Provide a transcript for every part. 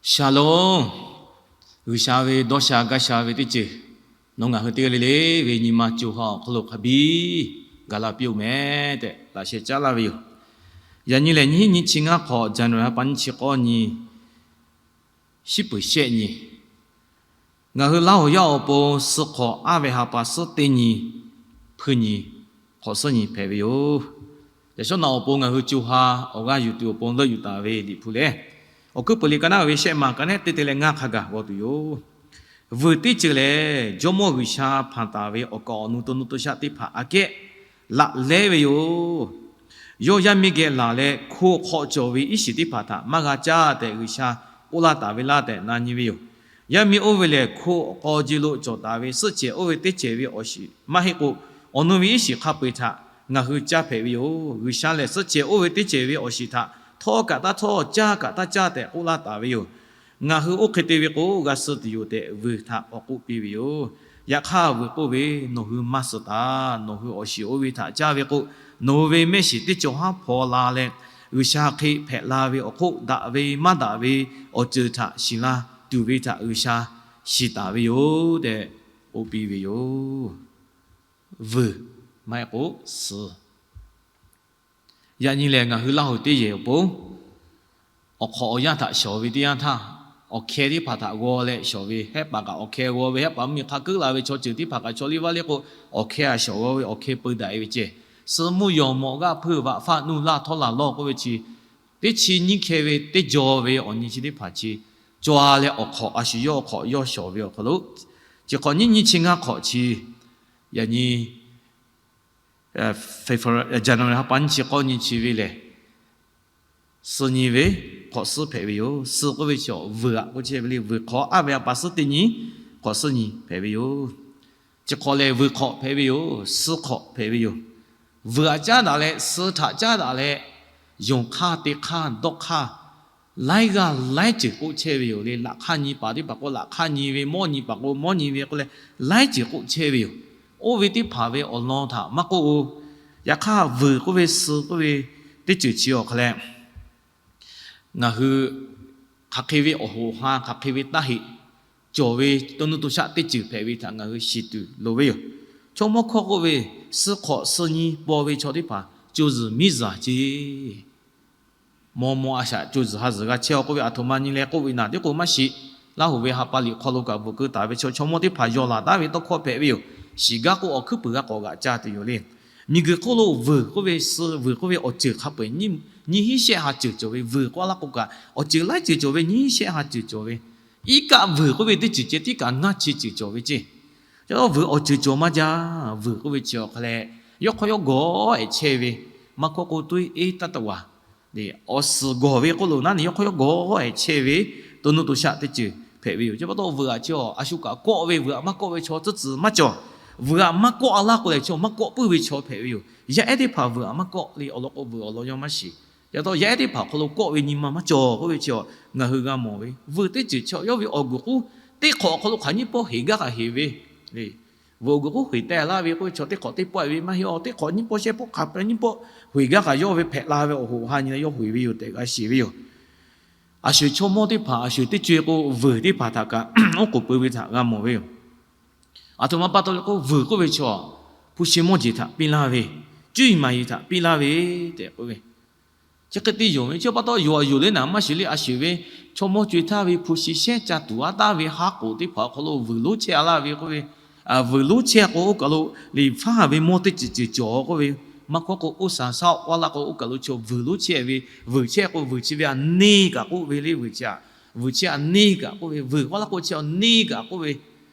Shalom. G'uiˬsha ve dawˇ sha gaˇ sha ve teˇ ceuˬ nawˬ ngaˬ hui teˇ g'aˇ le le ve nyi ma co ha awˬ hk'aw lo hk'a biˇ gaˬ la piˇ-oˬ meh tehꞈ laꞈ sheh caˉ laˇ ve yoˬ. Yaꞈ nyi lehˬ, nyiˇ hinˉ nyiˇ chi ngaˇ hk'awꞈ, January ha pa nyiˇ chi k'awˇ nyi, shiˉ peuˍ shehˆ nyi, ngaˬ hui Laˇ hoˍ yaˇ awˬ pon suh hk'awꞈ aˉ ve ha pa suhˉ teˇ nyi, hpuiˇ nyi, hk'awꞈ suhˉ nyi hpehꞈ ve yoˬ. Yaꞈ shawˉ naꞈ awˬ pon ngaˬ hui co ha awˬ g'aˇ yuˬ tuˬ awˬ pon leuˆ yuˬ taˍ ve Liꞈ hpu lehˬ, Awˬ hkuiˉ peuˬ liꞈ ka naˉ ve shehˆ ma ka nehˉ teˇ te leh ngaˇ hk'a gaˬ g'aw tuˬ yoˬ. Vuiˬ teˇ ceuˬ lehˬ, Jawˇmawˇ G'uiˬsha hpanˍ taˍ ve awˬ kaˍ awˬ nu to nuˇ to shaˆ teˇ hpaˍ aꞈ kehˉ laꞈ lehˉ ve yoˬ. Yawˇ yaˇ miˇ geh laˬ leh, hko hk'aw cawˬ ve iˉ shiˍ teˇ hpaˍ htaꞈ maˇ g'a caˇ tehꞈ G'uiˬsha k'oˆ laˇ taˍ ve laˇ tehꞈ na nyi ve yoˬ. Yaˇ miˇ oˇ ve lehˬ, hko awˬ k'aw je lo cawˬ taˍ ve suhˆ cehˬ oˇ ve teˇ cehˬ ve awˬ shiˍ maˇ heˆ k'o, awˬ nu ve iˉ shiˍ hk'a peu-eˬ htaꞈ ngaˬ hui caˇ hpehꞈ ve yoˬ. G'uiˬsha lehˬ, suhˆ cehˬ oˇ ve teˇ cehˬ ve awˬ shiˍ htaꞈ htawˇ kaꞈ taˇ htawˇ, caˇ kaꞈ taˇ caˇ tehꞈ k'oˆ laˇ taˍ ve yoˬ. Ngaˬ hui oˇ hk'e te ve k'o, g'a suh tuˬ yoˬ tehꞈ vuiˬ htaꞈ k'awꞈ k'oˆ piˇ ve yoˬ. Yaꞈ hk'aˇ vuiˬ k'oˆ ve, Nawˬ hui maˇ suh taˍ. Nawˬ hui awˬ shiˍ oˇ ve htaꞈ caˇ ve k'o, nawˬ hui ve mehˆ shiˍ teˇ cawˬ haˉ hpaw la leh, G'uiˬsha hk'e hpehꞈ la ve awˬ hk'oˆ, daꞈ ve maˇ daꞈ ve awˬ ceuˬ htaꞈ shiˍ la tuˬ ve htaꞈ G'uiˬsha shiˍ taˍ ve yoˬ tehꞈ k'oˆ piˇ ve yoˬ. Vuiˬ maˇ heˆ k'o, suh. Yaꞈ nyi lehˬ, ngaˬ hui Laˇ hoˍ teˇ yehˬ awˬ pon awˬ hk'awꞈ awˬ yanˇ htaꞈ shawˍ ve teˇ yanˇ htaˇ, awˬ hkeh teˇ hpaˍ htaꞈ g'aw leh shawˍ ve, hehˆ paˍ kaꞈ awˬ hkeh g'aw ve, hehˆ paˍ mvuhˇmiˬ hk'a kuiˉ la ve chaw ceuˬ teˇ hpaˍ kaꞈ chaw liˇ vaˇ liˇ k'o, awˬ hkeh a shawˍ g'aw ve awˬ hkeh peu daꞈ e ve ceh. Suh mvuhˇ yawˬ mawꞈ g'aˇ hpeuˇ vaꞈ faˆ nuˇ laˇ htawˇ laˬ lawˇ k'oˆ ve chi, teˇ chi nyiˇ hkeh ve teˇ jaw ve awˬ nyi chi teˇ hpaˍ chi caw a leh awˬ hk'awꞈ a shu yawˇ awˬ hk'awꞈ yawˇ shawˍ ve awˬ hk'aw lo, chi hk'awꞈ nyiˇ nyiˇ chi ngaˇ hk'awꞈ chi, yaꞈ nyi January ha pa nyiˇ chi k'awˇ nyi chi ve lehˬ, suh nyi ve hk'awꞈ suhˉ hpehꞈ ve yoˬ. Suh k'oˆ ve chi vuiˬ aꞈ k'oˆ chehˇ ve le. Vuiˬ hk'awꞈ aˉ ve ha pa suhˉ teˇ nyi, hk'awꞈ suhˉ nyi hpehꞈ ve yoˬ. Chi hk'awꞈ lehˬ, vuiˬ hk'awꞈ hpehꞈ ve yoˬ. Suh hk'awꞈ hpehꞈ ve yoˬ. Vuiˬ aꞈ caˉ daꞈ leh suh htaꞈ caˉ daꞈ leh, yonˍ hk'aˇ te hk'aˇ dawˇ hk'aˇ laiˉ g'aˇ laiˉ ceuˬ k'oˆ chehˇ ve yoˬ le. Laꞈ hk'aˇ nyi paˍ teˇ hpaˍ k'o laꞈ hk'aˇ nyi ve, mawˇ nyi paˍ k'o mawˇ nyi ve k'oˆ leh, laiˉ ceuˬ k'oˆ chehˇ ve yoˬ. Oˇ ve teˇ hpaˍ ve awˬ lawn htaꞈ maˇ k'oˆ-o. Yaꞈ hk'aˇ vuiˬ k'oˆ ve, suh k'oˆ ve teˇ ceuˬ chi awˬ hk'a leh, ngaˬ hui hk'aˬ hk'e ve awˬ hoꞈ ha, hk'aˬ hk'e ve taˇ heꞈ cawˬ ve to nuˇ to shaˆ teˇ ceuˬ hpehꞈ ve htaꞈ ngaˬ hui shiˍ tuˬ loˍ ve yoˬ. Chaw mawˇ hkawˇ k'oˆ ve, suh hk'awꞈ suh nyi paw ve chaw teˇ hpaˍ co zuhˬ miˉ zuhˬ ce. Maw maw a shaꞈ co zuhˬ ha zuhˬ g'a chehˇ-aw k'oˆ ve, aˬ htoꞈ ma nyi leh k'oˆ ve naˬ tiˉ k'o maˇ shiˍ. Laˇ hoˍ ve ha pa liꞈ hk'aw lo kaꞈ bvuhꞈ keu taˍ ve chaw, chaw mawˇ teˇ hpaˍ yaw laˬ taˉ ve tawˇ hkawˇ hpehꞈ ve yoˬ. Shiˍ gaˇ k'o, awˬ hkuiˉ puiˍ g'a k'awꞈ g'aꞈ ca tuˬ yoˬ le. Miˬguiˬ hk'oˆ lo vuiˬ k'oˆ ve, suh vuiˬ k'oˆ ve awˬ ceuˬ hk'a peu-eˬ nyiˇ hinˉ shehˆ ha ceuˬ cawˬ ve. Vuiˬ k'oˆ laˇ k'o kaꞈ, awˬ ceuˬ laiˉ ceuˬ cawˬ ve, nyiˇ hinˉ shehˆ ha ceuˬ cawˬ ve. Iˉ kaˆ vuiˬ k'oˆ ve teˇ ceuˬ ceh tiˉ kaꞈ ngaˇ chi ceuˬ cawˬ ve ceˇ. Ca vuiˬ awˬ ceuˬ cawˬ maˇ jaˇ. Vuiˬ k'oˆ ve chi awˬ hk'a leh, yawˇ hk'aw yawˇ gawˬ-e chehˇ ve, maˇ hkawˇ k'o, tuˇ eˉ taˇ taˇ waˬ. Awˬ suhˍ gawˬ ve k'oˆ lo naˉ ni, yawˇ hk'aw yawˇ gawˬ-e chehˇ ve to nuˇ to shaˆ teˇ ceuˬ hpehꞈ ve yoˬ. Chi pa taw vuiˬ aꞈ chi a shu kaꞈ kawˆ ve, vuiˬ aꞈ maˇ kawˆ ve chaw tcuhˉ tcuhˍ maˇ cawˬ. Vuiˬ aꞈ maˇ kawˆ a laˇ k'o lehˬ, chi maˇ kawˆ puiˉ ve chaw hpehꞈ ve yoˬ. Yaˇ ehˉ teˇ hpaˍ vuiˬ aꞈ maˇ kawˆ le, awˬ lawn k'o vuiˬ awˬ lawn yawˇ maˇ shiˍ. Yaꞈ taw yaˇ ehˉ teˇ hpaˍ hk'aw lo kawˆ ve nyi ma maˇ cawˬ k'oˆ ve chi a, ngaˬ hui g'a mawˬ ve. Vuiˬ teˇ ceuˬ chi yawˇ ve awˬ guˬ k'oˆ teˇ hk'awꞈ awˬ hk'aw lo hk'aˬ nyiˇ pawˆ heˍ gaˇ kaꞈ heˍ ve le. Vuiˬ awˬ guˬ k'oˆ heˍ teh laˇ ve k'oˆ ve chaw teˇ hk'awꞈ teˇ pawˆ ve maˇ heˆ-aˬ. Teˇ hk'awꞈ nyiˇ pawˆ shehˆ pawˆ hk'aˬ hk'e nyiˇ pawˆ heˍ gaˇ kaꞈ yawˇ ve hpehꞈ la ve awˬ hoꞈ ha nyi leh yawˇ heˍ ve yoˬ tehꞈ g'a shiˍ ve yoˬ. A shuˍ chaw mawˇ teˇ hpaˍ, a shuˍ teˇ co-e k'o vuiˬ teˇ hpaˍ htaꞈ kaꞈ oˉ k'oˍ peu ve htaꞈ g'a mawˬ ve yoˬ. Aˬ htoꞈ ma pa taw le k'o, vuiˬ k'oˆ ve chaw hpu shi mawˇ jeˬ htaꞈ piˇ laˇ ve, cuˇ yiˍ maˍ yiˍ htaꞈ piˇ laˇ ve tehꞈ k'oˆ ve, chi hk'e te yonˍ ve chi pa taw, yonˍ a yonˍ le naˍ maˇ shiˍ le. A shuˍ ve chaw mawˇ co-e htaˇ ve hpu shi shehˉ ca tuˬ aˉ taˍ ve haˉ k'oˍ teˇ hpaˍ awˬ hk'aw lo vuiˬ lonˉ chehˇ a laˇ ve k'oˆ ve, vuiˬ lonˉ chehˇ k'o oˇ kaˬ lo liꞈ hpaˇ ve mawˇ teˇ ceuˬ ceuˬ cawˬ k'oˆ ve, maˇ hkawˇ k'o oˇ shaˍ shaˉ k'oˆ laˇ k'o oˇ kaˬ lo chaw vuiˬ lonˉ chehˇ ve, vuiˬ chehˇ k'o vuiˬ chi ve aˬ neˇ kaꞈ k'oˆ ve le. Vuiˬ chi aˬ neˇ kaꞈ k'oˆ ve, vuiˬ k'oˆ laˇ k'o chi aˬ neˇ kaꞈ k'oˆ ve,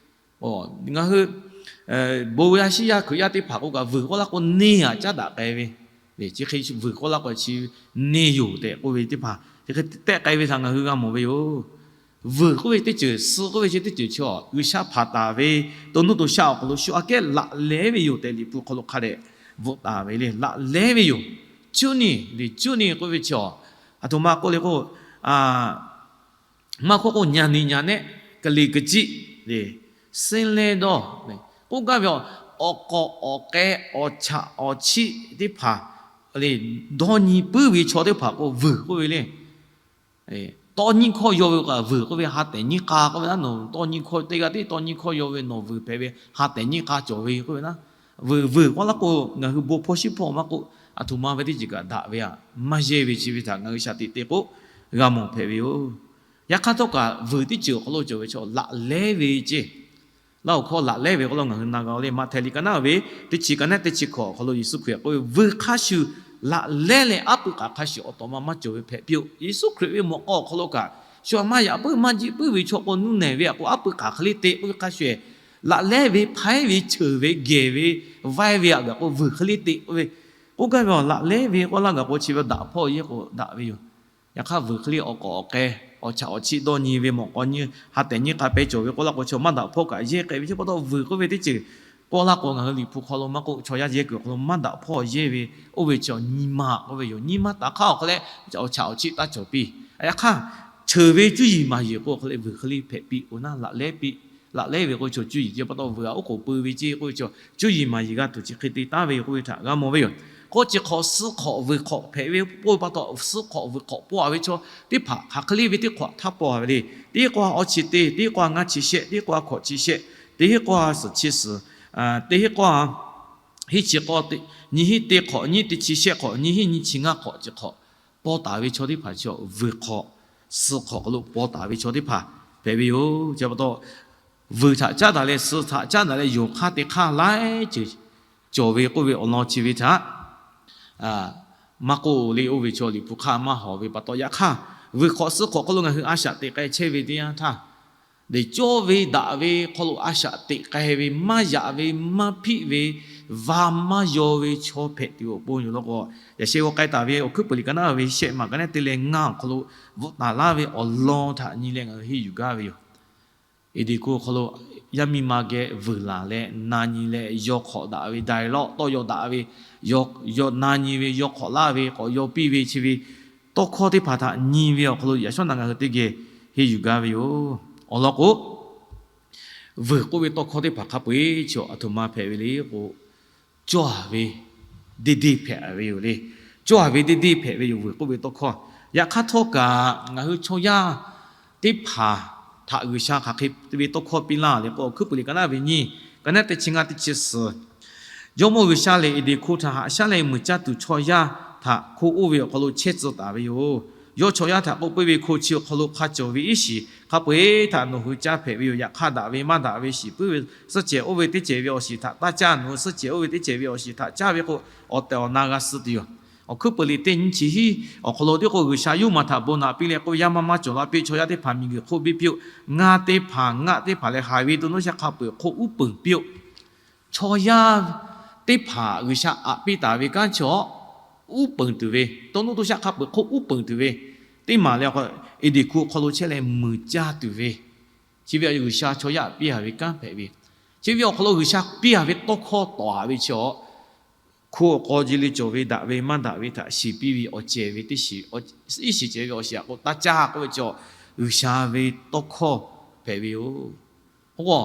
ngaˬ hui bon yaˇ shiˉ yaˇ Hkriꞈ yaˇ teˇ hpaˍ k'o kaꞈ vuiˬ k'oˆ laˇ k'o neˇ aꞈ caˉ daꞈ k'ai ve, chi hk'e vuiˬ k'oˆ laˇ k'o chi neˇ yoˬ tehꞈ k'oˆ ve teˇ hpaˍ chi hk'e tehˆ k'ai ve htaꞈ ngaˬ hui g'a mawˬ ve yoˬ. Vuiˬ k'oˆ ve teˇ ceuˬ, suh k'oˆ ve chi teˇ ceuˬ chi a G'uiˬsha hpanˍ taˍ ve to nuˇ to shaˆ awˬ hk'aw lo shu aꞈ kehˉ laꞈ lehˉ ve yoˬ tehꞈ Liꞈ hpu hk'aw lo hk'a dehꞈ bvuhꞈ taˍ ve le. Laꞈ lehˉ ve yoˬ. Cuˇ ni, cuˇ ni k'oˆ ve chi a, aˬ htoꞈ ma k'oˆ le k'o, maˇ hkawˇ k'o nyaˬ niꞈ nyaˬ nehˆ, ka liꞈ ka ciˆ, senˉ lehˉ dawˇ k'oˆ gaˇ ve, awˬ k'awꞈ awˬ k'ai awˬ chaꞈ awˬ chiˆ teˇ hpaˍ dawˇ nyi puiˉ ve chaw teˇ hpaˍ k'o vuiˬ k'oˆ ve le. tawˇ nyiˇ hkawˇ yaw ve k'o, vuiˬ k'oˆ ve ha tehˬ nyiˇ k'a k'oˆ ve naˉ, nawˬ tawˇ nyiˇ hkawˇ teˇ g'aˇ tiˉ tawˇ nyiˇ hkawˇ yaw ve nawˬ vuiˬ hpehꞈ ve ha tehˬ nyiˇ k'a cawˬ ve k'oˆ ve naˉ, vuiˬ vuiˬ k'oˆ laˇ k'o, ngaˬ hui bon hpawˇ shiˉ hpawˇ maˇ k'oˆ, aˬ htoꞈ ma ve teˇ ceuˬ kaꞈ daꞈ ve aꞈ maˇ yehˇ ve chi ve htaꞈ ngaˬ hui shaˍ tiꞈ te k'o, g'a mawˬ hpehꞈ ve yoˬ. Yaꞈ hk'aˇ htawˇ kaꞈ vuiˬ teˇ ceuˬ awˬ hk'aw lo cawˬ ve chaw laꞈ lehˉ ve ceˇ, laˇ awˬ hkawˇ laꞈ lehˉ ve k'oˆ law ngaˬ hui na g'a le. Maꞈhtehˍ liꞈ ka naˉ ve teˇ chi ka naˉ teˇ chi hkawꞈ awˬ hk'aw lo Yeˍsuˆ Hkriꞈ k'oˆ ve, vuiˬ hk'a shuˍ laꞈ lehˉ leh aˉ pui k'aꞈ hk'a shuˍ awˬ tawꞈ ma maˇ cawˬ ve hpehꞈ piˇ-oˆ. Yeˍsuˆ Hkriꞈ ve mawꞈ k'aw awˬ hk'aw lo kaꞈ, shu aꞈ maˇ yaꞈ puiˉ maˇ jiˆ puiˉ ve chaw k'o, nuˇ nehˬ ve aꞈ k'o aˉ pui k'aꞈ hk'e le te k'oˆ ve hk'a shuˍ, laꞈ lehˉ ve hpaiˉ ve ceuˬ ve gehˬ ve vaiˇ ve aꞈ gaˬ k'o vuiˬ hk'e le te k'oˆ ve, k'oˆ gaˇ ve awˬ laꞈ lehˉ ve k'oˆ laˇ gaˬ k'o chi ve daꞈ hpawˇ yehˇ k'o daꞈ ve yoˬ. Yaꞈ hk'aˇ vuiˬ hk'e le awˬ k'awꞈ awˬ k'ai, awˬ chaꞈ awˬ chiˆ dawˇ nyi ve mawꞈ k'aw nyi ha tehˬ nyiˇ k'a pehˇ cawˬ ve k'oˆ laˇ k'o, chaw maˇ daꞈ hpawˇ kaꞈ yehˇ k'ai ve chi pa taw vuiˬ k'oˆ ve teˇ ceuˬ k'oˆ laˇ k'o, ngaˬ hui Liꞈ hpu hk'aw lo maˇ k'oˆ, chaw yaˇ yehˇ kuiˬ awˬ hk'aw lo maˇ daꞈ hpawˇ yehˇ ve oˇ ve chi nyi ma k'oˆ ve yoˬ. Nyi ma taˍ hk'aˇ awˬ hk'aw leh awˬ chaꞈ awˬ chiˆ taˇ cawˬ piˇ. Yaꞈ hk'aˇ, cheuˬ ve cuˇ yiˍ maˍ yiˍ k'o awˬ hk'aw leh vuiˬ hk'e le hpehꞈ piˇ k'o naˉ, laꞈ lehˉ piˇ. Laꞈ lehˉ ve k'o chaw cuˇ yiˍ ce pa taw vuiˬ aꞈ oˉ k'oˍ pui ve ce k'oˆ ve chaw cuˇ yiˍ maˍ yiˍ g'a tuˬ chi hk'e te taˉ ve yoˬ k'oˆ ve htaꞈ g'a mawˬ ve yoˬ. K'o chi hk'awꞈ suh hk'awꞈ vuiˬ hk'awꞈ hpehꞈ ve k'oˆ ve pa taw, suh hk'awꞈ vuiˬ hk'awꞈ paw-a ve chaw teˇ hpaˍ hk'aˬ hk'e le ve teˇ hk'awꞈ htaˇ paw-a ve le. Teˇ k'o awˇ chi teˇ, teˇ k'o ngaˇ chi shehˆ, teˇ k'o hkawꞈ chi shehˆ, teˇ k'o suhˍ chi suhˍ, teˇ k'o hiˉ chi k'o, nyiˇ hiˉ teˇ hk'awꞈ nyiˇ, teˇ chi shehˆ hk'awꞈ nyiˇ, hiˉ nyiˇ chi ngaˇ hk'awꞈ chi hk'awꞈ paw taˍ ve chaw teˇ hpaˍ chi vuiˬ hk'awꞈ suh hk'awꞈ hk'aw lo paw taˍ ve chaw teˇ hpaˍ hpehꞈ ve yoˬ. Chi pa taw vuiˬ htaꞈ caˉ daꞈ leh suh htaꞈ caˉ daꞈ leh yonˍ hk'aˇ te hk'aˇ laiˉ ceuˬ cawˬ ve k'oˆ ve awˬ lawn chi ve htaꞈ maˇ k'oˆ le. Oˇ ve chaw Liꞈ hpu hk'aˇ maˇ hawˍ ve pa taw, yaꞈ hk'aˇ vuiˬ hk'awꞈ suh hk'awꞈ hk'aw lo ngaˬ hui a shaꞈ teꞈ k'ai chehˇ ve teˇ yanˇ htaˇ, deꞈ cawˇ ve daꞈ ve hk'aw lo a shaꞈ teꞈ k'ai ve, maˇ yaꞈ ve, maˇ hpiˆ ve, va maˇ yaw ve chaw hpehꞈ tuˬ awˬ pon yoˬ law k'o, yaꞈ sheh g'aw k'ai taˍ ve Awˬ hkuiˉ puiˍ liꞈ ka naˉ ve shehˆ maˬ ka naˉ te leh ngaˇ awˬ hk'aw lo bvuhꞈ taˍ laˇ ve awˬ lawn htaꞈ nyi leh ngaˬ hui henˇ yuˬ gaˇ ve yoˬ. Eˍdeˍ hkuˇ awˬ hk'aw lo yaˇ miˇ ma geh vuiˬ laˬ leh na nyi leh yaw hk'awꞈ daꞈ ve, daiˍ lawˆ tawˇ yaw daꞈ ve, yaw na nyi ve, yaw hk'awꞈ laˇ ve, k'awꞈ yaw piˇ ve chi ve tawˇ hkawˇ teˇ hpaˍ htaꞈ nyi ve awˬ hk'aw lo yaꞈ shawˉ naꞈ ngaˬ hui teˇ geh henˇ yuˬ gaˇ ve yoˬ. Awˬ lawn k'o, vuiˬ k'oˆ ve tawˇ hkawˇ teˇ hpaˍ hk'a peu-eˬ chi aˬ htoꞈ ma hpehꞈ ve le k'o, cawˇ-a ve deˇ deˇ hpehꞈ ve yoˬ le. Cawˇ-a ve deˇ deˇ hpehꞈ ve yoˬ, vuiˬ k'oˆ ve tawˇ hkawˇ. Yaꞈ hk'aˇ htawˇ kaꞈ ngaˬ hui chaw yaˇ teˇ hpaˍ htaꞈ G'uiˬsha hk'aˬ hk'e ve tawˇ hkawˇ piˇ laˇ le k'o, Awˬ hkuiˉ puiˍ liꞈ ka naˉ ve nyiˇ, ka naˉ teˇ chi ngaˇ teˇ chi suhˍ, Jawˇmawˇ G'uiˬsha lehˬ Eˍdeˍ hkuˇ htaꞈ haꞈ shaˉ leh muiˬ caˇ tuˬ chaw yaˇ htaꞈ hko oˇ ve awˬ hk'aw lo chehˇ tcuh taˍ ve yoˬ. Yawˇ chaw yaˇ htaꞈ k'oˆ piˇ ve, Hko chi awˬ hk'aw lo hk'a cawˬ ve iˉ shiˍ hk'a peu-eˬ htaꞈ nawˬ hui caˇ hpehꞈ ve yoˬ. Yaꞈ hk'aˇ daꞈ ve maˇ daꞈ ve shiˍ puiˉ ve suhˆ cehˬ oˇ ve teˇ cehˬ ve awˬ shiˍ htaꞈ taˇ caˇ. Nawˬ hui suhˆ cehˬ oˇ ve teˇ cehˬ ve awˬ shiˍ htaꞈ caˇ ve k'o, awˬ tehˬ awˬ na g'a suh tuˬ yoˬ. Awˬ hkuiˉ puiˍ liꞈ teˇ nyiˇ chi hiˉ awˬ hk'aw lo teˇ k'o, G'uiˬsha yawˇ maˬ htaꞈ bon naꞈ piˇ leh k'oˆ ve, Yaˇ maˇ maˇ cawˬ la piˇ-oˆ. Chaw yaˇ teˇ hpaˍ miˬguiˬ hk'oˆ biˇ piˇ-oˆ. Ngaˇ teˇ hpaˍ ngaˆ teˇ hpaˍ leh haiˬ ve to nuˇ shaˆ hk'a peu-eˬ hk'oˆ uˉ peunˍ piˇ-oˆ. Chaw yaˇ teˇ hpaˍ G'uiˬsha aꞈ piˇ taˍ ve kanˉ chi awˬ, uˉ peunˍ tuˬ ve, to nuˇ to shaˆ hk'a peu-eˬ hk'oˆ uˉ peunˍ tuˬ ve, teˇ maˬ leh Eˍdeˍ hkuˇ awˬ hk'aw lo chehˇ leh muiˬ caˇ tuˬ ve, chi ve G'uiˬsha chaw yaˇ aꞈ piˇ-a ve kanˉ hpehꞈ ve, chi ve awˬ hk'aw lo G'uiˬsha piˇ-a ve tawˇ hkawˇ tawˍ-a ve chi awˬ, hko awˬ k'aw ji le cawˬ ve daꞈ ve maˇ daꞈ ve htaꞈ shiˍ piˇ ve awˬ cehˬ ve teˇ shiˍ, iˉ shiˍ cehˬ ve awˬ shiˍ aꞈ k'o taˇ caˇ k'oˆ ve chi awˬ, G'uiˬsha ve tawˇ hkawˇ hpehꞈ ve yoˬ. K'o,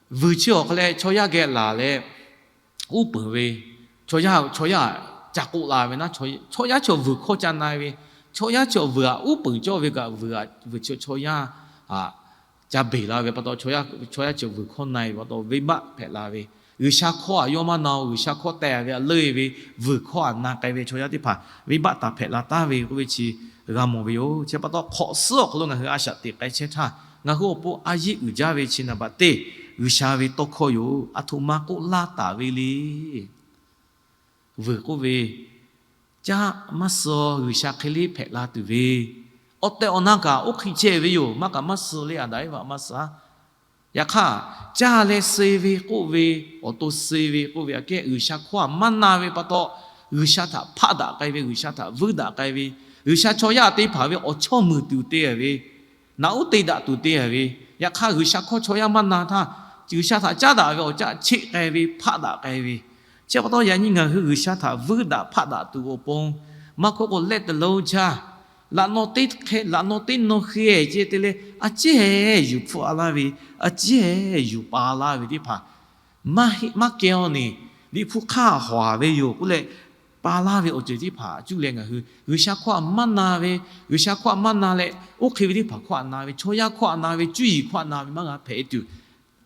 vuiˬ chi awˬ hk'aw leh chaw yaˇ geh laˬ leh uˉ peunˍ ve, chaw yaˇ, chaw yaˇ ca k'oˆ la ve naˉ, chaw yaˇ chi awˬ vuiˬ hkawˇ ca na ve, chaw yaˇ chi awˬ vuiˬ aꞈ uˉ peunˍ cawˇ ve kaꞈ, vuiˬ aꞈ vuiˬ chi chaw yaˇ aꞈ ca beˬ la ve pa taw, chaw yaˇ, chaw yaˇ chi vuiˬ hkawˇ na ve pa taw venˇbaˆ hpehꞈ la ve, G'uiˬsha hkawˇ aꞈ yawˇ maˇ na-o. G'uiˬsha hkawˇ teh-a ve aꞈ leuˆ-e ve vuiˬ hkawˇ aꞈ na k'ai ve chaw yaˇ teˇ hpaˍ venˇbaˆ taˍ hpehꞈ la taˍ ve k'oˆ ve chi g'a mawˬ ve yoˬ. Chi pa taw hk'awꞈ suhˉ awˬ hk'aw lo ngaˬ hui a shaꞈ teꞈ k'ai chehˇ htaˇ, ngaˬ hui awˬ pon a yiˇ uiˍ jaˇ ve chi naˍ baꞈ teˇ G'uiˬsha ve tawˇ hkawˇ yoˬ. Aˬ htoꞈ ma k'oˆ laˇ taˍ ve le. Vuiˬ k'oˆ ve, caˇ maˇ suh, G'uiˬsha hk'e le hpehꞈ la tuˬ ve, awˬ tehˬ awˬ na kaꞈ oˇ hk'e chehˇ ve yoˬ. Maˇ kaꞈ maˇ suh le, Aˍdanˍ Eˇvaꞈ maˇ suh-a. Yaꞈ hk'aˇ, caˇ leh suh ve k'oˆ ve, awˬ to suh ve k'oˆ ve aꞈ kehˉ G'uiˬsha hkawˇ aꞈ maˇ na ve pa taw, G'uiˬsha htaꞈ hpaˆ daꞈ k'ai ve, G'uiˬsha htaꞈ vuiˇ daꞈ k'ai ve, G'uiˬsha chaw yaˇ teˇ hpaˍ ve awˬ chawˇ muiˬ tuˬ te-a ve, naꞈ uˉ te daꞈ tuˬ te-a ve, yaꞈ hk'aˇ G'uiˬsha hkawˇ chaw yaˇ maˇ na htaˇ, G'uiˬsha htaꞈ caˉ daꞈ ve awˬ caˆ cheˆ k'ai ve, hpaˆ daꞈ k'ai ve, chi pa taw yaꞈ nyi ngaˬ hui G'uiˬsha htaꞈ vuiˇ daꞈ hpaˆ daꞈ tuˬ awˬ pon, maˇ k'oˆ k'o leh te lo jaˇ, laꞈ naw teˇ hk'e, laꞈ naw teˇ naw hk'e ceh te leh a ciˉ heˆ yuˬ hpfuhˆ-a laˇ ve, a ciˉ heˆ yuˬ pa laˇ ve teˇ hpaˍ maˇ kehˬ-aw ne, Liꞈ hpu hk'aˇ hawˍ-a ve yoˬ k'oˆ leh, pa laˇ ve awˬ ceuˬ teˇ hpaˍ cuˇ leh ngaˬ hui G'uiˬsha hkawˇ htaꞈ maˇ na ve, G'uiˬsha hkawˇ htaꞈ maˇ na leh, oˇ hk'e ve teˇ hpaˍ hkawˇ htaꞈ na ve, chaw yaˇ hkawˇ htaꞈ na ve, cuˇ yiˍ hkawˇ htaꞈ na ve maˇ g'a hpehꞈ tuˬ,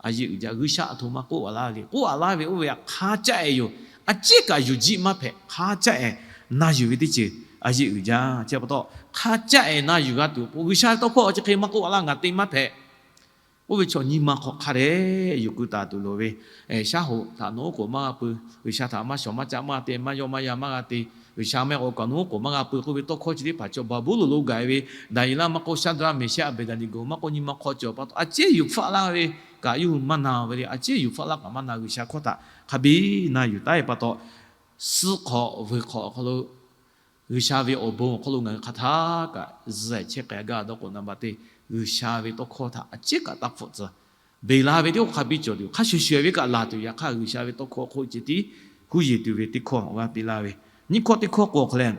a yeˇ uiˍ jaˇ. G'uiˬsha aˬ htoꞈ ma k'oˆ a laˇ ve le. K'oˆ a laˇ ve oˇ ve htaꞈ hk'a caˆ-e yoˬ. A ciˉ kaꞈ yuˬ jiˆ maˇ hpehꞈ. Hk'a caˆ-e na yuˬ ve teˇ ceuˬ a yeˇ uiˍ jaˇ. Chi pa taw hk'a caˆ-e na yuˬ g'a tuˬ awˬ pon G'uiˬsha ve tawˇ hkawˇ chi hk'e maˇ k'oˆ a laˇ, ngaˬ te maˇ hpehꞈ. Oˇ ve chaw nyi ma hk'awꞈ hk'a dehꞈ yuˬ keu taˍ tuˬ loˍ ve, shaˉ hoꞈ htaꞈ nawˬ oˉ k'oˍ maˇ g'a pui, G'uiˬsha htaꞈ maˇ shawˍ maˇ caˆ maˇ te, maˇ yawˆ maˇ yan maˇ g'a te, G'uiˬsha mehˆ k'o kaꞈ nawˬ oˉ k'oˍ maˇ g'a pui k'oˆ ve tawˇ hkawˇ chi teˇ hpaˍ chaw Baˍbuˍlonˍ lo gaˬ ve Daˍyeˍlaˆ maˇ k'oˆ, Shaˍdraˆ, Meˍshehˆ, Aˍbeˍdaˍneˍgoˍ maˇ k'oˆ, nyi ma hk'aw cawˬ pa taw a ciˉ yuˬ hpfuhˆ laˇ ve kaꞈ yawˇ hui maˇ na ve le. A ciˉ yuˬ hpfuhˆ laˇ kaꞈ maˇ na, G'uiˬsha hkawˇ htaꞈ hk'a biˇ na yuˬ taˉ ve pa taw, suh hk'awꞈ vuiˬ hk'awꞈ awˬ hk'aw lo G'uiˬsha ve awˬ bon awˬ hk'aw lo ngaˬ hui hk'a htaˇ kaꞈ zuhꞈ chehˇ k'ai gaˇ dawˇ k'o, naˍ baˬ te G'uiˬsha ve tawˇ hkawˇ htaꞈ a ciˉ kaꞈ taˇ hpfuhˆ tcuh. Beˬ la ve teˇ hk'aˇ hk'a biˇ cawˬ tuˬ, hk'a shuˍ shuˍ ve kaꞈ laˬ tuˬ, yaꞈ hk'aˇ G'uiˬsha ve tawˇ hkawˇ hk'oˆ ceh tiˉ huˉ yeˬ tuˬ ve teˇ hkawˇ awˬ g'aˇ piˇ laˇ ve. Nyiˇ hkawˇ teˇ hkawˇ k'o hk'a leh,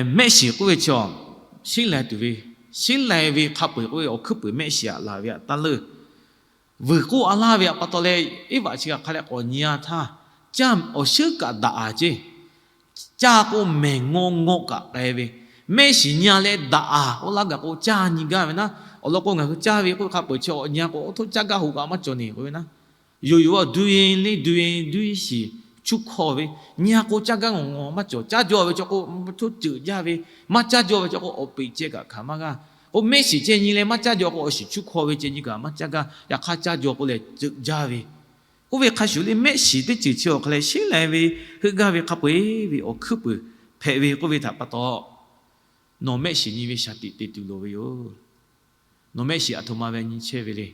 mehˆ shiˍ k'oˆ ve chi, sheˉ lai tuˬ ve, sheˉ lai ve hk'a peu-eˬ k'oˆ ve awˬ hkuiˉ puiˍ mehˆ shiˍ htaꞈ laˬ ve htaꞈ taˇ leuˇ. Vuiˬ k'oˆ a laˇ ve htaꞈ pa taw leh, Eˇvaꞈ chi kaꞈ hk'a leh k'awꞈ nyi-a htaˇ, caˇ awˬ shuˉ kaꞈ daꞈ-a ceˇ. Caˇ k'o mehˬ ngaw ngaw kaꞈ k'ai ve, mehˆ shiˍ nyi-a leh daꞈ-a oˇ laˇ gaˬ k'o caˇ nyi gaˇ ve naˉ. Awˬ lawn k'o, ngaˬ hui caˇ ve k'oˆ ve hk'a peu-eˬ chi awˬ nyi-a k'o, oˇ htoˇ caˇ gaˇ hoꞈ kaꞈ maˇ cawˬ neˬ k'oˆ ve naˉ. Yoˬ yoˬ, dui-e le dui-e, duiˇ shiˍ chuˇ hkawˇ ve, nyi-a k'o caˇ gaˇ ngaw ngaw maˇ cawˬ. Caˇ jaw ve chaw k'o, htoˇ ceuˬ jaˇ ve, maˇ caˇ jaw ve chaw k'o, awˬ peꞈ ceh kaꞈ hkanˍ maˇ g'a. K'o mehˆ shiˍ ceh nyi leh maˇ caˇ jaw k'o, awˬ shiˍ chuˇ hkawˇ ve ceh nyi kaꞈ maˇ caˇ gaˇ. Yaꞈ hk'aˇ caˇ jaw k'oˆ leh ceuˬ jaˇ ve, oˇ ve hk'a shuˍ le mehˆ shiˍ teˇ ceuˬ chi awˬ hk'a leh sheˉ lai ve, heuˆ gaˇ ve hk'a peu-eˬ ve awˬ hkuiˉ puiˍ hpehꞈ ve k'oˆ ve htaꞈ pa taw, nawˬ mehˆ shiˍ nyi ve shaˍ tiꞈ te tuˬ loˍ ve yoˬ. Nawˬ mehˆ shiˍ aˬ htoꞈ ma ve nyi chehˇ ve le.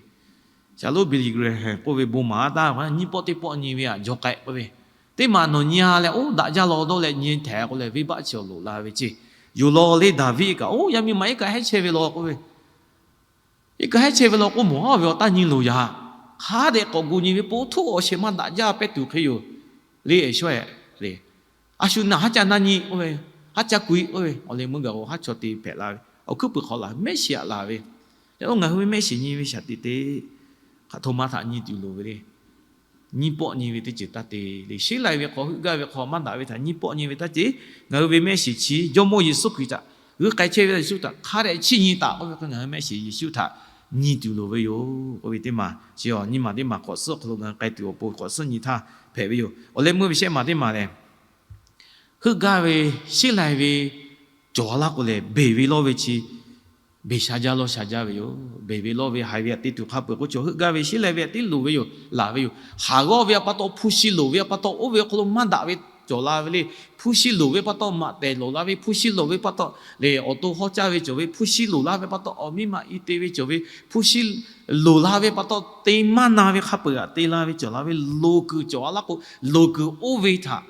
Shaˍlonˍ Billy Graham k'oˆ ve bon maˍ-a taˇ, nyiˇ pawˆ teˇ pawˆ nyi ve htaꞈ jaw k'ai k'oˆ ve, teˇ maˬ nawˬ nyi-a leh oˇ daꞈ jaˇ law dawˇ leh nyi htehꞈ k'oˆ leh, venˇbaˆ chi awˬ loꞈ la ve ceˇ. Yoˬ law le, Daˍviˆ kaꞈ oˇ yaˇ miˇ ma iˉ kaˆ hehˉ chehˇ ve law k'oˆ ve, iˉ kaˆ hehˉ chehˇ ve law k'oˆ mawˬ haˉ ve awˬ taˇ nyi loˬ yaꞈ. Hk'a dehꞈ k'awꞈ gu nyi ve, po htoˆ awˬ shehˍ maˇ daꞈ jaˇ pehˇ tuˬ hk'e yoˬ le, ehˬ shawˉ-eˬ le. A shu naˬ haˉ ca na nyi k'oˆ ve, haˉ ca ku-e k'oˆ ve, awˬ leh meuˇ gaˬ k'o haˉ chaw te hpehꞈ la ve, awˬ hkuiˉ puiˍ hk'awꞈ laˬ, mehˆ shiˍ htaꞈ laˬ ve. Yaꞈ nyi ngaˬ hui ve mehˆ shiˍ nyi ve shaˍ tiꞈ te hk'aˬ htoꞈ ma htaꞈ nyi tuˬ loˍ ve le. Nyiˇ pawˆ nyi ve teˇ ceuˬ taˇ te le. Sheˉ lai ve hk'aw, heuˆ gaˇ ve hk'aw maˇ daꞈ ve htaꞈ nyiˇ pawˆ nyi ve taˇ ce. Ngaˬ hui ve mehˆ shiˍ chi Jawˇmawˇ Yeˍsuˆ Hkriꞈ htaꞈ g'uiˇ k'ai chehˇ ve Yeˍsuˆ htaꞈ hk'a dehꞈ chiˇ nyi taˍ k'oˆ ve hk'e, ngaˬ hui mehˆ shiˍ Yeˍsuˆ htaꞈ nyi tuˬ loˍ ve yoˬ k'oˆ ve teˇ maˬ chi, nyiˇ maˬ teˇ maˬ k'awꞈ suhˉ hk'aw lo ngaˬ hui k'ai tuˬ awˬ pon k'awꞈ suhˉ nyi htaˇ hpehꞈ ve yoˬ. Awˬ leh meuˇ ve shehˆ maˬ teˇ maˬ lehˬ, heuˆ gaˇ ve sheˉ lai ve cawˬ laˇ k'o lehˬ, beˬ ve lawˇ ve chi beˬ sha jaˇ lawˇ sha jaˇ ve yoˬ. Beˬ ve lawˇ ve haiˬ ve htaꞈ te tuˬ hk'a peu-eˬ k'oˆ cawˬ, heuˆ gaˇ ve sheˉ lai ve htaꞈ tiˉ loˍ ve yoˬ, laˬ ve yoˬ. Haˍ g'awˇ ve htaꞈ pa taw, hpu shi loˍ ve htaꞈ pa taw, oˇ ve awˬ hk'aw lo maˇ daꞈ ve cawˬ la ve le. Hpu shi loˍ ve pa taw maꞈ tehˬ loˍ la ve, hpu shi loˍ ve pa taw lehˬ awˬ to hawˉ caˇ ve cawˬ ve, hpu shi loˍ la ve pa taw awˬ miˇ ma i te ve cawˬ ve, hpu shi loˍ la ve pa taw te maˇ na ve hk'a peu-eˬ htaꞈ te la ve cawˬ la ve, loˍ kuiˬ cawˬ a laˇ k'o, loˍ kuiˬ oˇ ve htaꞈ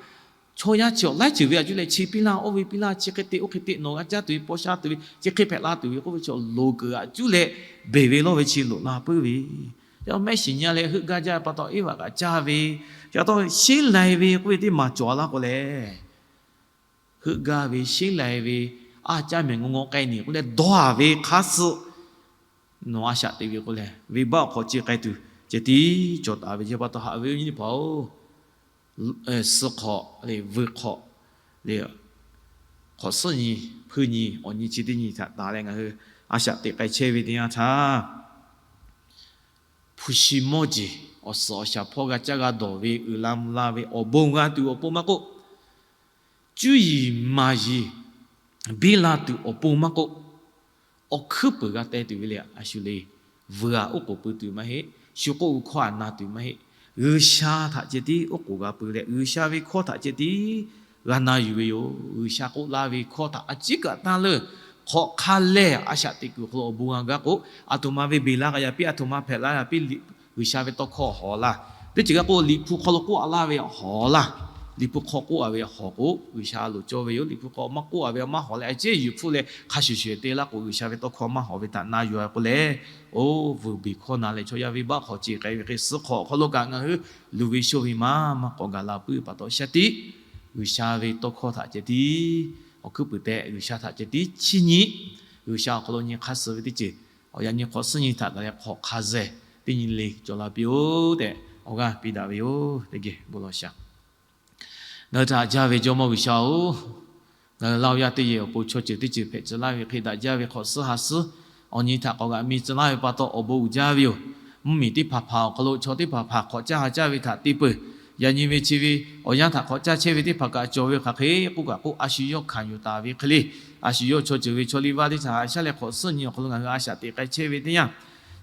chaw yaˇ chi awˬ laiˉ ceuˬ ve a cuˇ leh chi piˇ laˇ, oˇ ve piˇ laˇ, chi hk'e te oˇ hk'e te nawˬ g'a caˇ tuˬ ve, paw sha tuˬ ve, chi hk'e hpehꞈ la tuˬ ve k'oˆ ve chaw loˍ kuiˬ a cuˇ leh beˬ ve lawˇ ve chi loꞈ la puiˉ ve. Yaꞈ mehˆ shiˍ nyi leh heuˆ gaˇ jaˇ pa taw, Eˇvaꞈ kaꞈ caˇ ve. Chi pa taw sheˉ lai ve k'oˆ ve teˇ maˬ cawˬ a laˇ k'o lehˬ, heuˆ gaˇ ve sheˉ lai ve, a caˇ mehˬ ngaw ngaw k'ai neˬ k'oˆ leh dawˇ-a ve hk'aˇ suh nawˬ a shaꞈ teꞈ ve k'oˆ leh, venˇbaˆ awˬ hk'aw ce k'ai tuˬ ceh tiˉ cawˬ taˍ ve. Chi pa taw haꞈ ve nyi teˇ hpaˍ-oˬ, suh hk'awꞈ le, vuiˬ hk'awꞈ le, hk'awꞈ suhˉ nyi, hpuiˇ nyi, awˬ nyi chi teˇ nyi htaꞈ taˍ leh ngaˬ hui a shaꞈ teꞈ k'ai chehˇ ve teˇ yanˇ htaˇ, hpu shi mawˇ jeˬ awˬ suhˍ awˬ shaˍ hpawˇ g'a caˇ g'a dawˬ ve, uiˍ la mvuh la ve awˬ bon g'a tuˬ awˬ pon maˇ k'oˆ, cuˇ yiˍ maˍ yiˍ biˇ la tuˬ awˬ pon maˇ k'oˆ, awˬ hkuiˉ puiˍ g'a teh tuˬ ve le. A shu le, vuiˬ-a oˉ k'oˍ pui tuˬ maˇ heˆ, shu k'oˆ ve hkawˇ htaꞈ na tuˬ maˇ heˆ. G'uiˬsha htaꞈ ceh tiˉ oˉ k'oˍ g'a pui leh, G'uiˬsha ve hkawˇ htaꞈ ceh tiˉ g'a na yuˬ ve yoˬ. G'uiˬsha k'oˆ laˇ ve hkawˇ htaꞈ a ciˉ kaꞈ taˇ leuˇ. Hk'awꞈ hk'a lehˬ a shaꞈ teꞈ kuiˬ hk'aw lo awˬ bon g'a gaˇ k'o, aˬ htoꞈ ma ve beˬ la k'ai yaꞈ piˇ, aˬ htoꞈ ma hpehꞈ la yaꞈ piˇ, G'uiˬsha ve tawˇ hkawˇ hawˍ laˇ. Teˇ ceuˬ g'a k'o, Liꞈ hpu hk'aw lo k'oˆ a laˇ ve hawˍ laˇ. Liꞈ hpu hk'aw k'oˆ a ve hawˍ k'o, G'uiˬsha loˍ cawˇ ve yoˬ. Liꞈ hpu hk'aw maˇ k'oˆ a ve maˇ hawˍ leh, a ciˉ yuˬ hpfuhˆ leh hk'a shuˍ shuˍ te laˇ k'o, G'uiˬsha ve tawˇ hkawˇ maˇ hawˍ ve htaꞈ na yuˬ a k'o lehˬ, oˇ vuiˬ beˬ hkawˇ na leh chaw yaˇ venˇbaˆ hk'aw ce k'ai ve hk'e, suh hk'awꞈ hk'aw lo kaꞈ ngaˬ hui luˬ ve shoˇ ve maˇ maˇ k'awꞈ gaˬ la puiˉ pa taw, shaˉ tiˉ G'uiˬsha ve tawˇ hkawˇ htaꞈ ceh tiˉ, awˬ hkuiˉ puiˍ tehꞈ G'uiˬsha htaꞈ ceh tiˉ chiˇ nyi, G'uiˬsha awˬ hk'aw lo nyi hk'aˇ suh ve teˇ ceuˬ, awˬ yaꞈ nyi hk'awꞈ suhˉ nyi htaꞈ taˍ leh hk'awꞈ hk'a zehˬ teˇ nyi le cawˬ la piˇ-oˆ tehꞈ awˬ g'aˇ piˇ daꞈ ve yoˬ. Teˇ geh bon lawˬ shaˍ. Ngaˬ hui htaꞈ jaˇ ve Jawˇmawˇ G'uiˬsha-oˬ, ngaˬ hui Laˇ huˍ yaˇ teˇ yehˬ awˬ pon chaw ceuˬ teˇ ceuˬ hpehꞈ tcuh laˇ ve hk'e daꞈ jaˇ ve hk'awꞈ suhˉ ha suhˉ awˬ nyi htaꞈ k'awꞈ g'aꞈ mi tcuh laˇ ve pa taw awˬ bon uiˍ jaˇ ve yoˬ. Mvuhˇmiˬ teˇ hpaˍ hpaˍ awˬ hk'aw lo chaw teˇ hpaˍ hpaˍ hk'awꞈ caˇ ha caˇ ve htaꞈ te peuˬ. Yaꞈ nyi ve chi ve awˬ yanˇ htaꞈ hk'awꞈ caˇ chehˇ ve teˇ hpaˍ kaꞈ cawˬ ve hk'aˬ hk'e k'oˆ kaꞈ k'oˆ, a shu yawˇ hkanˍ yuˬ taˍ ve hk'e le, a shu yawˇ chaw ceuˬ ve chaw liˇ vaˇ teˇ htaꞈ haꞈ shaˉ leh hk'awꞈ suhˉ nyi awˬ hk'aw lo ngaˬ hui a shaꞈ teꞈ k'ai chehˇ ve teˇ yanˇ,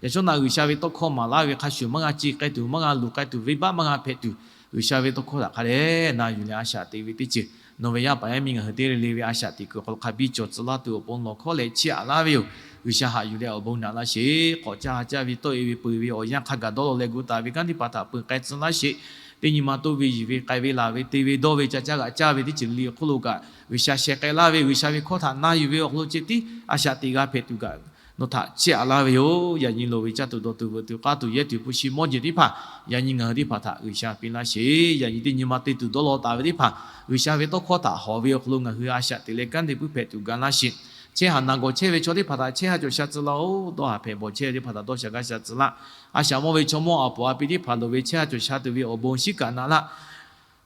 yaꞈ shawˉ naꞈ G'uiˬsha ve tawˇ hkawˇ maˍ laˇ ve hk'a shuˍ maˇ g'a ce k'ai tuˬ, maˇ g'a luˬ k'ai tuˬ, venˇbaˆ maˇ g'a hpehꞈ tuˬ, G'uiˬsha ve tawˇ hkawˇ htaꞈ hk'a dehꞈ na yuˬ leh a shaꞈ teꞈ ve teˇ ceuˬ, nawˬ ve yaˇ paˍ yaˇ miˇ ngaˬ hui teˇ g'aˇ le le ve a shaꞈ teꞈ kuiˬ awˬ hk'aw lo hk'a biˇ cawˬ tcuh laˇ tuˬ awˬ pon lawˬ hkawˇ leh chiˇ aꞈ laˇ ve yoˬ. G'uiˬsha haꞈ yuˬ leh awˬ bon naꞈ laˇ sheˍ. K'awꞈ caˇ ha caˇ ve tawˆ e ve peu e ve awˬ yanˇ hk'a gaˬ dawˇ law leh gu taˍ ve kanˉ teˇ hpaˍ htaꞈ peu k'ai tcuh laˇ sheˍ. Teˇ nyi ma toˇ ve yiˬ ve k'ai ve laˬ ve te ve dawˇ ve ca caˇ g'aꞈ caˇ ve teˇ ceuˬ le le awˬ hk'oˆ lo kaꞈ G'uiˬsha sheh k'ai laˇ ve, G'uiˬsha ve hkawˇ htaꞈ na yuˬ ve awˬ hk'aw lo ceh tiˉ a shaꞈ teꞈ g'a hpehꞈ tuˬ kaꞈ nawˬ htaꞈ chiˇ aꞈ laˇ ve yoˬ. Yaꞈ nyi loˍ ve caˇ tuˬ dawˬ tuˬ veuꞈ tuˬ k'aˇ tuˬ yehˇ tuˬ hpu shi mawˇ jeˬ teˇ hpaˍ yaꞈ nyi ngaˬ hui teˇ hpaˍ htaꞈ G'uiˬsha piˇ laˇ sheˍ. Yaꞈ nyi teˇ nyi ma te tuˬ dawˇ law taˍ ve teˇ hpaˍ G'uiˬsha ve tawˇ hkawˇ htaꞈ hawˍ ve awˬ hk'aw lo ngaˬ hui a shaꞈ teꞈ leh kanˉ te puiˉ hpehꞈ tuˬ ga laˇ sheˍ. Chehˇ haꞈ naˬ gawˬ chehˇ ve chaw teˇ hpaˍ htaꞈ chehˇ haꞈ cawˬ sha tcuh laˇ-oˬ. Dawˇ haˍ hpehꞈ bawˬ chehˇ ve teˇ hpaˍ htaꞈ dawˇ sha gaˇ sha tcuh laˇ. A shaꞈ mawˇ ve chaw mawˇ a poˍ a pi teˇ hpaˍ loˍ ve chehˇ haꞈ cawˬ sha tuˬ ve awˬ bon shiˉ kaꞈ naꞈ laˇ.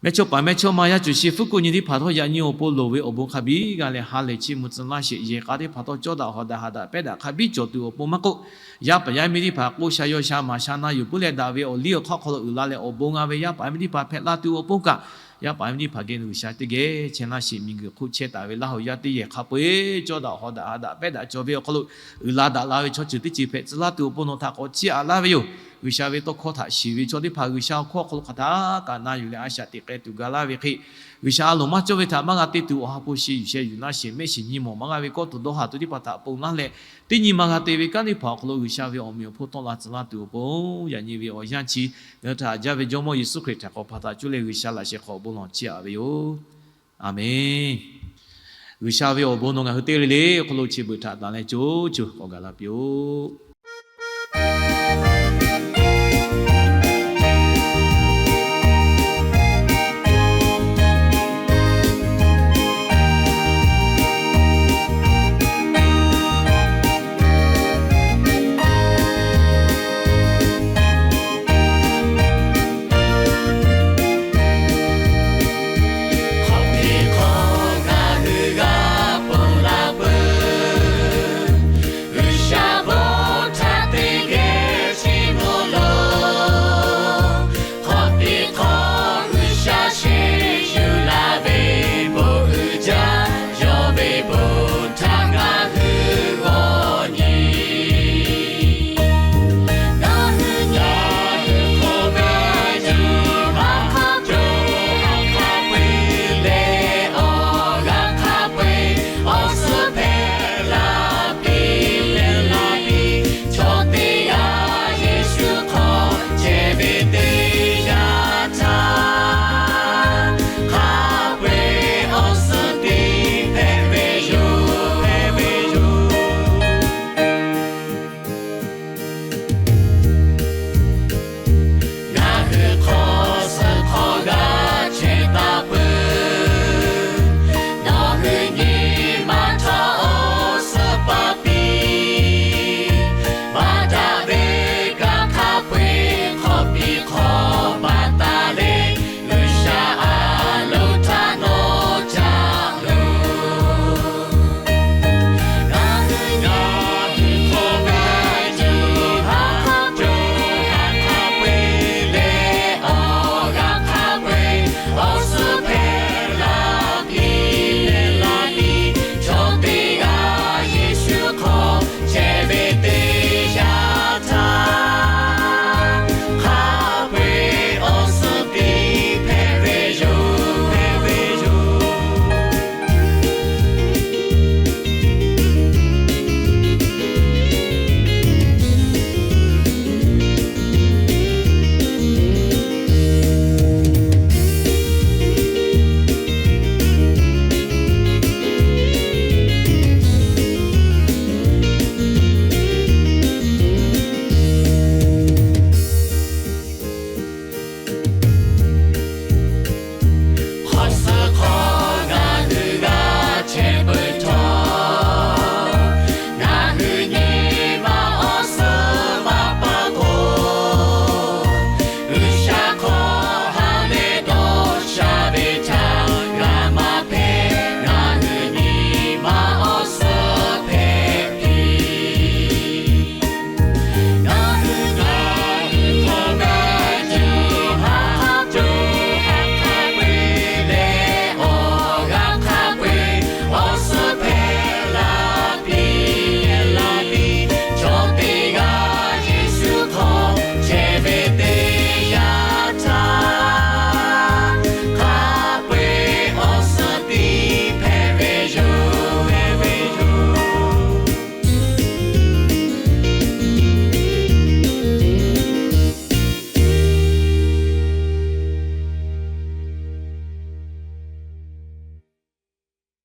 Mehˇchawˇ paˍ mehˇchawˇma yaˇ cuˬ shi fuˉ kuˆ nyi teˇ hpaˍ htawˇ yaꞈ nyi awˬ pon loˍ ve awˬ bon hk'a biˇ g'a leh ha lehˬ chiˇ mvuh tcuh laˇ sheˍ. Yehˬ k'a teˇ hpaˍ htawˇ cawˇ daꞈ hawˍ daꞈ ha daꞈ pehˉ daꞈ hk'a biˇ cawˬ tuˬ awˬ pon maˇ k'oˆ, yaˇ paˍ yaˇ miˇ teˇ hpaˍ k'o sha yaw sha maˍ sha na yuˬ puiˉ leh daꞈ ve awˬ liˇ awˬ hk'aˇ awˬ hk'aw lo uiˍ la leh awˬ bon g'a ve yaˇ paˍ yaˇ miˇ teˇ hpaˍ hpehꞈ la tuˬ awˬ pon kaꞈ, yaˇ paˍ yaˇ miˇ teˇ hpaˍ geh G'uiˬsha teˇ geh chehˇ laˇ sheˍ. Miˬguiˬ hk'oˆ chehˇ taˍ ve Laˇ huˍ yaˇ teˇ yehˬ hk'a peu-eˬ cawˇ daꞈ hawˍ daꞈ ha daꞈ pehˉ daꞈ cawˬ ve awˬ hk'aw lo uiˍ la daꞈ la ve chaw ceuˬ teˇ ceuˬ hpehꞈ tcuh laˇ tuˬ awˬ pon nawˬ htaꞈ k'awꞈ chiˇ aꞈ laˇ ve yoˬ. G'uiˬsha ve tawˇ hkawˇ htaꞈ shiˍ ve chaw teˇ hpaˍ G'uiˬsha awˬ hkawˇ awˬ hk'aw lo hk'aˬ htaˇ kaꞈ na yuˬ leh a shaꞈ teꞈ k'ai tuˬ ga laˇ ve hk'e, G'uiˬsha a loˍ maˇ cawˇ ve htaꞈ maˇ g'a te tuˬ awˬ ha hpu shi yuˬ sheh yuˬ laˇ sheˍ. Mehˆ shiˍ nyi mawˬ maˇ g'a ve kawˇ tuˬ dawˇ haˍ tuˬ teˇ hpaˍ htaꞈ ponˬ laˇ leh, teˇ nyi ma g'a te ve kanˉ teˇ hpaˍ awˬ hk'aw lo G'uiˬsha ve awˬ meꞈ awˬ hponˇ tawˆ la tcuh laˇ tuˬ awˬ pon, yaꞈ nyi ve awˬ yanˇ chi ngaˬ hui htaꞈ jaˇ ve Jawˇmawˇ Yeˍsuˆ Hkriꞈ htaꞈ k'awꞈ hpaˍ htaꞈ cuˇ leh G'uiˬsha laꞈ sheh hk'awꞈ awˬ bon lawˬ chiˇ aꞈ ve yoˬ. Aˬmenˍ. G'uiˬsha ve awˬ bon nawˬ ngaˬ hui teˇ g'aˇ le le awˬ hk'aw lo chi beuꞈ htaꞈ tanˍ leh co co k'awꞈ gaˬ la piˇ-oˆ.